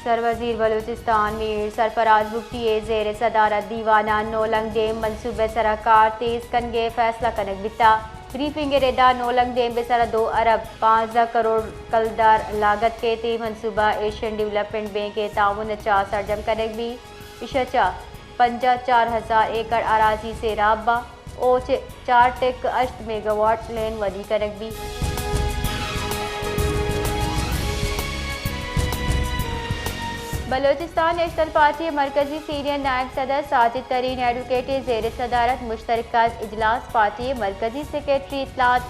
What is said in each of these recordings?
سروزیر بلوچستان میر سرفراز بگٹی ءِ زیر صدارت دیوان ءَ نولنگ ڈیم منصوبہ ءِ سرا کار تیز کنگ ءِ فیصلہ کنگ بیتا۔ بریفنگ ءِ ردا نولنگ ڈیم ءِ سرا دو ارب پانزدہ کروڑ کلدار لاگت کیت۔ اے منصوبہ ایشین ڈیولپمنٹ بینک ءِ تعاون ءِ چہ سرجم کنگ بیت۔ ایشی ءَ چہ پنجاہ چار ہزار ایکڑ اراضی سیراب با او چہ چار ٹک ہشت میگاواٹ لین ودی کنگ بیت۔ بلوچستان نیشنل پارٹی ءِ مرکزی سینئر نائب صدر ساجد ترین ایڈووکیٹ ءِ زیر صدارت مشترکہ اجلاس پارٹی ءِ مرکزی سیکرٹری اطلاعات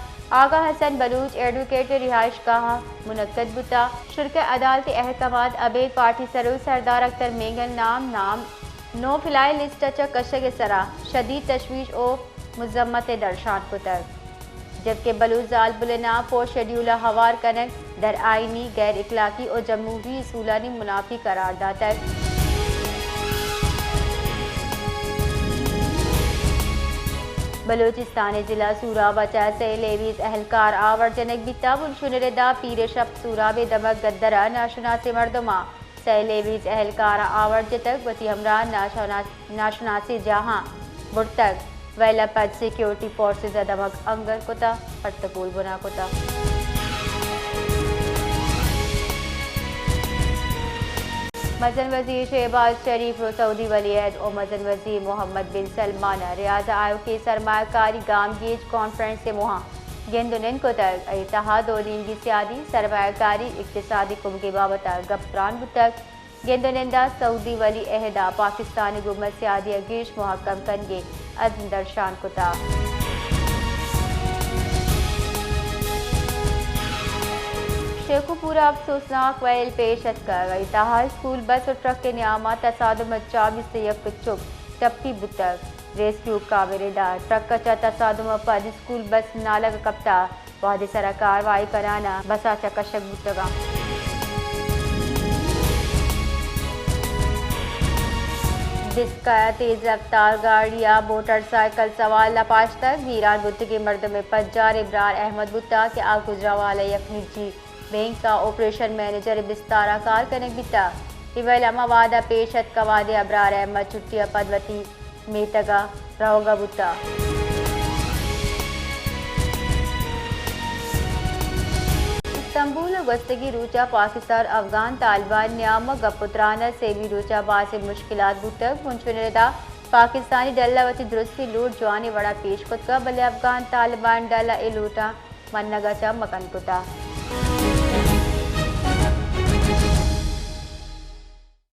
آغا حسن بلوچ ایڈووکیٹ ءِ رہائش گاہ ءَ منعقد بوتا۔ شرکت عدالتی احکامات ابید پارٹی سروک سردار اختر مینگل نام نام نو فلائی لسٹ ءَ چہ کشگ ءِ سرا شدید تشویش ءُ مذمت ءِ درشان کتگ، جبکہ بلوچ زالبولے ءِ نام فورتھ شیڈیول ءَ ہوار کنگ در آئینی، غیر اخلاقی ءُ جمہوری اصولانی منافی قرار داتگ۔ بلوچستان ءِ ضلع سوراب ءَ چہ سیل ایویز اہلکار آور جنگ بیتا۔ بنشون ءِ ردا پیر شپ سوراب ءِ دمگ گدر ءَ ناشناسیں مردماں سیل ایویز اہلکاراں آور جتگ، وتی ہمراہ ناشناس-، ناشناسیں جاہاں برتگ، ویلا پد سیکیورٹی فورسز ءَ دمگ انگر کتہ، پٹ ءُ پول بنا کتہ۔ مزن وزیر شہباز شریف ءُ سعودی ولی عہد ءُ مزن وزیر محمد بن سلمان ءَ ریاض ءَ آیوکیں سرمایہ کاری گامگیج کانفرنس ءِ موہاں گند ءُ نند کتگ۔ اے تہا دو نیمگی سیادی، سرمایہ کاری، اقتصادی کمک ءِ بابت ءَ گپ تران بوتگ۔ گند ءُ نند ءَ سعودی ولی عہد ءَ پاکستان ءِ گوما سیادی ءَ گیش مہکم کنگ ءِ عزم درشان کتگ۔ شیخوپور ءَ افسوسناک ویل پیش اتکگ۔ اے تہا اسکول بس ءُ ٹرک ءِ نیام ءَ تصادم ءَ چہ بیست ءُ یک چک ٹپی بوتگ۔ ریسکیو کامرے ءَ ٹرک ءَ چہ تصادم ءَ پد اسکول بس نالگ ءَ کپتہ۔ وہدے سرا کاروائی کنان ءَ بس ءَ چہ کشگ بوتگ اَنت۔ ڈسکہ ءَ تیز رفتار گاڑی ءَ موٹر سائیکل سوار لپاشتگ۔ گیران بوتگیں مردم ءِ پجار ابرار احمد بوتگ کہ آ گوجرانوالہ ءِ یک نجی بینک ءَ آپریشن منیجر ءِ بستار ءَ کار کنگ بیتگ۔ اے ویل ہما وہد ءَ پیش اتک کہ وہدے ابرار احمد چھٹی ءَ پد وتی میتگ ءَ روگ ءَ بوتگ۔ استنبول ءَ گوستگیں روچ ءَ پاکستان افغان طالبان نیام ءَ گپ ءُ تران ءَ سیمی روچ ءَ بازیں مشکلات بوتگ۔ بنشون ءِ ردا پاکستانی ڈل ءَ وتی درستیں لوٹ جوانیں وڑ ءَ پیش کتگ، بلے افغان طالبان ڈل ءَ اے لوٹاں منگ ءَ چہ مکن کتگ۔